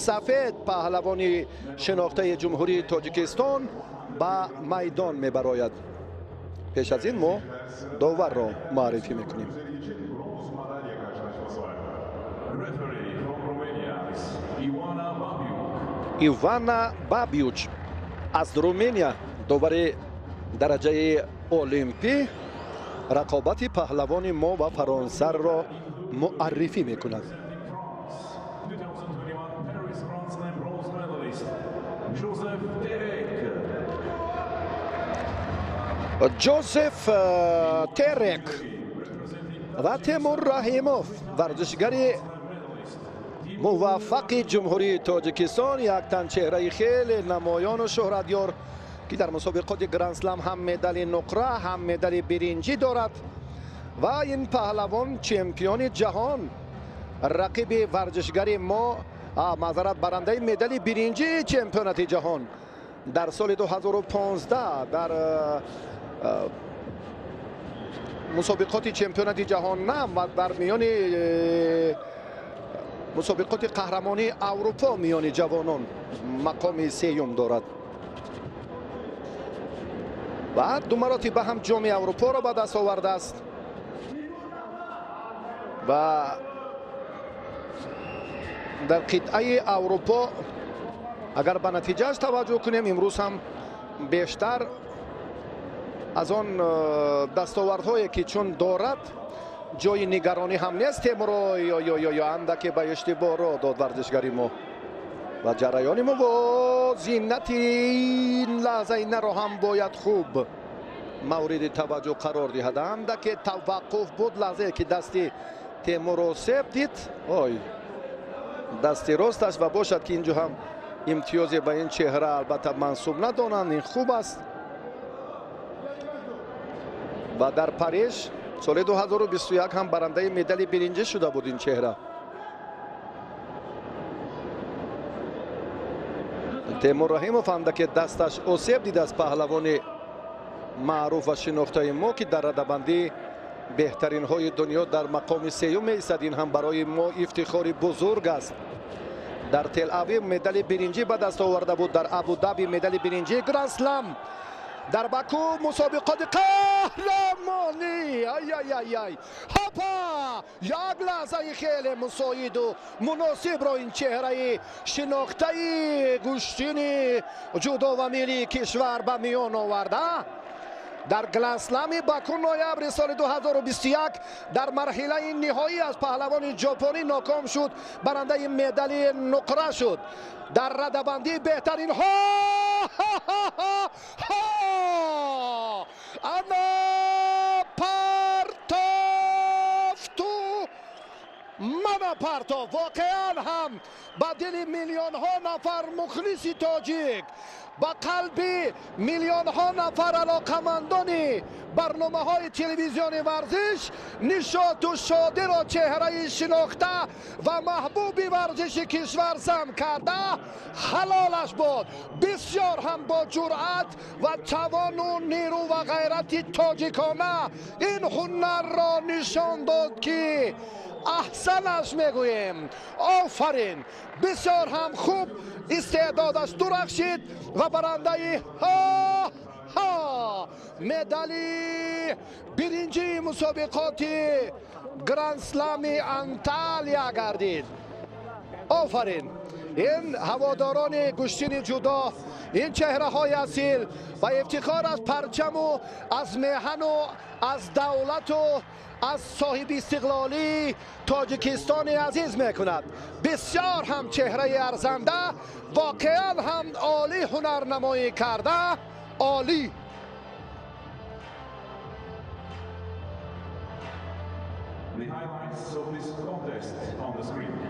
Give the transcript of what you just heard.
сафед паҳлавони шинохтаи Ҷумҳурии Тоҷикистон ба майдон мебарояд. Пеш аз ин мо доварро муаррифӣ мекунем. Ивана Бабюч аз Руминия, довари дараҷаи олимпӣ, рақобати паҳлавони мо ва фаронсарро муаррифӣ мекунад. Ҷозеф Терек ва Темур Раҳимов, варзишгари муваффақи Ҷумҳурии Тоҷикистон, яктан чеҳраи хеле намоёну шӯҳратёр, ки дар мусобиқоти Грандслам ҳам медали нуқра, ҳам медали биринҷӣ дорад. Ва ин паҳлавон чемпиони ҷаҳон, рақиби варзишгари мо, маъзарат, барандаи медали биринҷии чемпионати ҷаҳон дар соли 2015 дар мусобиқоти чемпионати ҷаҳон на, ва дар миёни мусобиқоти қаҳрамонии Аврупо миёни ҷавонон мақоми сеюм дорад ва ду маротиба ҳам ҷоми Аврупоро ба даст овардааст ва дар қитъаи Аврупо агар ба натиҷааш таваҷҷӯҳ кунем, имрӯз ҳам бештар аз он дастовардҳое ки чун дорад ҷои нигаронӣ ҳам нест. Темуро ё андаке ба иштибоҳ роҳ дод варзишгари мо ва ҷараёни мувозинати ин лаҳзаи наро ҳам бояд хуб мавриди таваҷҷӯҳ қарор диҳад. Андаке таваққуф буд лаҳзае ки дасти Темурро себ дид, ой, дасти росташ, ва бошад ки инҷо ҳам имтиёзе ба ин чеҳра албатта мансуб надонанд, ин хуб аст. Ва дар Париж соли 2021 ҳам барандаи медали биринҷӣ шуда буд ин чеҳра. Темур Раҳимов андаке дасташ осеб дид аз паҳлавони маъруф ва шинохтаи мо, ки дар радабандии беҳтаринҳои дунё дар мақоми сеюм меистад. Ин ҳам барои мо ифтихори бузург аст. Дар Тел-Авив медали биринҷӣ ба даст оварда буд, дар Абудаби медали биринҷии Грандслам, дар Баку мусобиқоти қаҳрамонӣ. Ай-ай-ай-ай, ҳопа! Як лаҳзаи хеле мусоиду муносибро ин чеҳраи шинохтаи гӯштини ҷудо ва миллии кишвар ба миён оварда. Дар Грандслами Баку ноябри соли 2021 дар марҳилаи ниҳоӣ аз паҳлавони ҷопонӣ ноком шуд, барандаи медали нуқра шуд. Дар радабандии беҳтаринҳо ана партофту мана партоф. Воқеан ҳам ба дили миллионҳо нафар мухлиси тоҷик, ба қалби миллионҳо нафар алоқамандони барномаҳои телевизиони варзиш нишоту шодиро чеҳраи шинохта ва маҳбуби варзиши кишвар зам карда ҳалолаш буд. Бисёр ҳам бо ҷуръат ва тавону нерӯ ва ғайрати тоҷикона ин ҳунарро нишон дод, ки аҳсанаш мегӯем. Офарин! Бисёр ҳам хуб истеъдодаш дурахшид ва барандаи медали биринҷии мусобиқоти Грандслами Анталия гардид. Офарин! Ин ҳаводорони гӯштини ҷудо, ин чеҳраҳои асил ба ифтихор аз парчаму аз меҳану аз давлату аз соҳиби истиқлолии Тоҷикистони азиз мекунад. Бисёр ҳам чеҳраи арзанда, воқеан ҳам олӣ ҳунарнамоӣ карда, олӣ. The highlights of this contest on the screen.